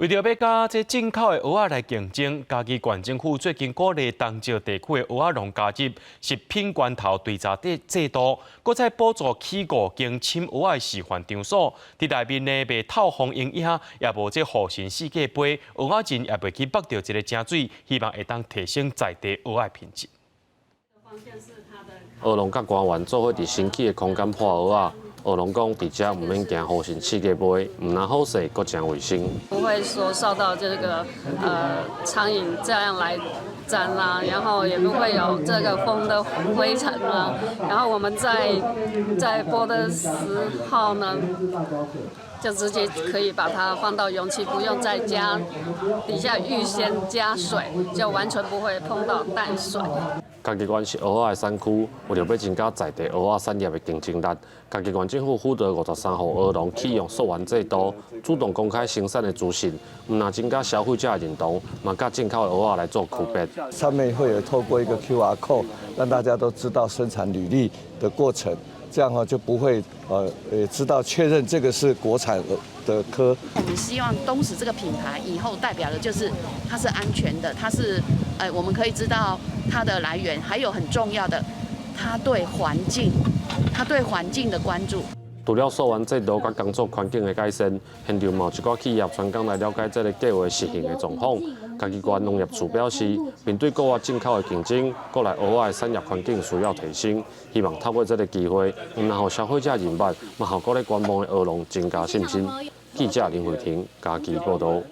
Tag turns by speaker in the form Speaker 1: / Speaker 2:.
Speaker 1: 為著欲佮這進口的蚵仔來競爭，嘉義縣政府最近鼓勵東石地區的蚵仔農加入食品關頭追查制度，閣再補助起五間扦蚵仔的示範場所，佇內面呢袂透風陰影，也無這護身四界杯，蚵仔仁也袂去縛著這个井水，希望會當提升在地蚵仔品質。
Speaker 2: 蚵農佮官員做伙佇新起的空間破蚵仔。蚵農講，佇遮毋免驚予蟳刺過飛，毋但好勢，閣誠衛生。
Speaker 3: 不會說受到這個蒼蠅這樣來螫啦，然後也不會有這個風的灰塵啦。然後我們在剝的時候呢，就直接可以把它放到容器，不用再加底下預先加水，就完全不會碰到淡水。
Speaker 2: 嘉義縣是蚵仔的產區，為著欲增加在地蚵仔產業的競爭力，嘉義縣政府輔導53戶蚵農啟用溯源制度，主動公開生產的資訊，毋但增加消費者的認同，嘛佮進口的蚵仔來做區別。
Speaker 4: 上面會有透過一個 QR code，讓大家都知道生產履歷的過程，這樣就不會知道確認這個是國產的蚵。
Speaker 5: 我們希望東石這個品牌以後代表的就是它是安全的，它是我們可以知道它的來源，還有很重要的，它對環境的關注。
Speaker 2: 除了溯源制度佮工作環境的改善，現場嘛有一寡企業專工來了解這个計畫實行的狀況。嘉義縣農業處表示，面對國外進口的競爭，國內蚵仔的產業環境需要提升，希望透過這个機會，毋但予消費者認捌，嘛予閣咧觀望的蚵農增加信心。記者林慧婷嘉義報導。